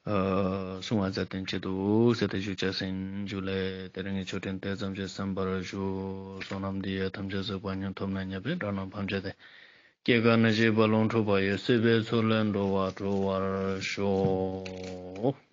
གསུང་བ་མཛད་དེ་ཅི་འདུག་ཟེར་ཏེ་ཞུ་ཅེས་ཨིན། ཇུ་ལེ། དེ་རིང་གི་ཆོས་འབྲེལ་ཏེ་ཙམ་ཞིག་གསན་པར་ཞུ། བསོད་ནམས་འདི་ཡིས་ཐམས་ཅད་གཟིགས་པ་ཉིད། ཐོབ་ནས་ཉེས་པའི་དགྲ་རྣམས་ཕམ་བྱས་ཏེ། སྐྱེ་རྒ་ན་འཆིའི་རྦ་ཀློང་འཁྲུགས་པ་ཡི། སྲིད་པའི་མཚོ་ལས་འགྲོ་བ་སྒྲོལ་བར་ཤོག།